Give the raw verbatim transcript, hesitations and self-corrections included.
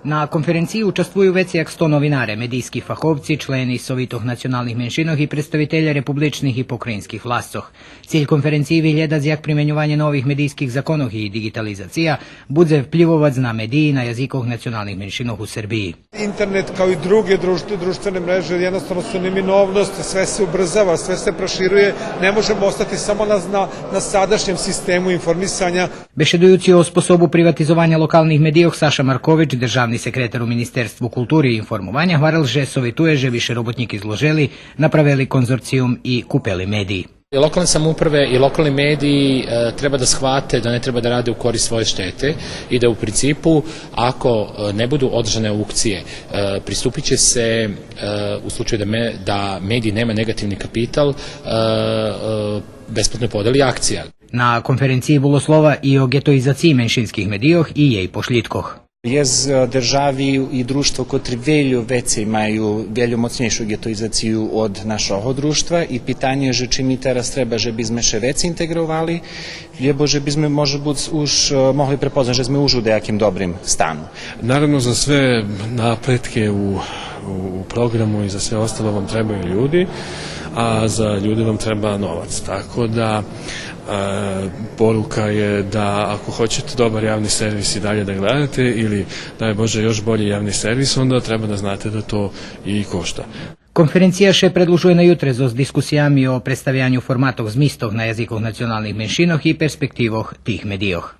На конференциї участвую вецей як сто новинаре, медийски фаховци, члени Совитох националних меншинох и представителє републичних и покраїнских власцох. Циль конференциї виглядац як применьованє нових медийских законох и диґитализация будзе впливовац на медиї на язикох националних меншинох у Сербиї. Internet, kao i druge društ-, društvene mreže, jednostavno su neminovnost, sve se ubrzava, sve se proširuje, ne možemo ostati samo na, na, na sadašnjem sistemu informisanja. Бешедуюци о способу приватизованя локалних медийох, Саша Маркович, державни секретар у Министерству култури и информованя, гварел же совитує же би ше роботнїки зложели, направели конзорциюм и купели медиї. Lokalne samouprave i lokalni mediji, e, treba da shvate da ne treba da rade u korist svoje štete i da u principu, ako, e, ne budu održane aukcije, e, pristupit će se, e, u slučaju da me-, da medij nema negativni kapital, e, e, besplatnoj podeli akcija. На конференциї було слова и о ґетоизациї меншинских медийох и єй пошлїдкох. Єст, е, держави и дружтво котри вельо вецей маю, вельо моцнєйшу ґетоизацию од нашого дружтва и питанє же чи ми тераз треба же бизме ше вецей интеґровали, лєбо же бизме, може буц, уж, е, могли препознац же зме уж у деяким добрим стану. Naravno, za sve napretke u, u, u programu i za sve ostalo vam trebaju ljudi, a za ljude vam treba novac. Tako da, e, poruka je da ako hoćete dobar javni servis i dalje da gledate ili, daj Bože, još bolji javni servis, onda treba da znate da to i košta. Конференция ше предлужує на ютре зоз дискусиями о представяню форматох змистох на язикох националних меншинох и перспективох тих медийох.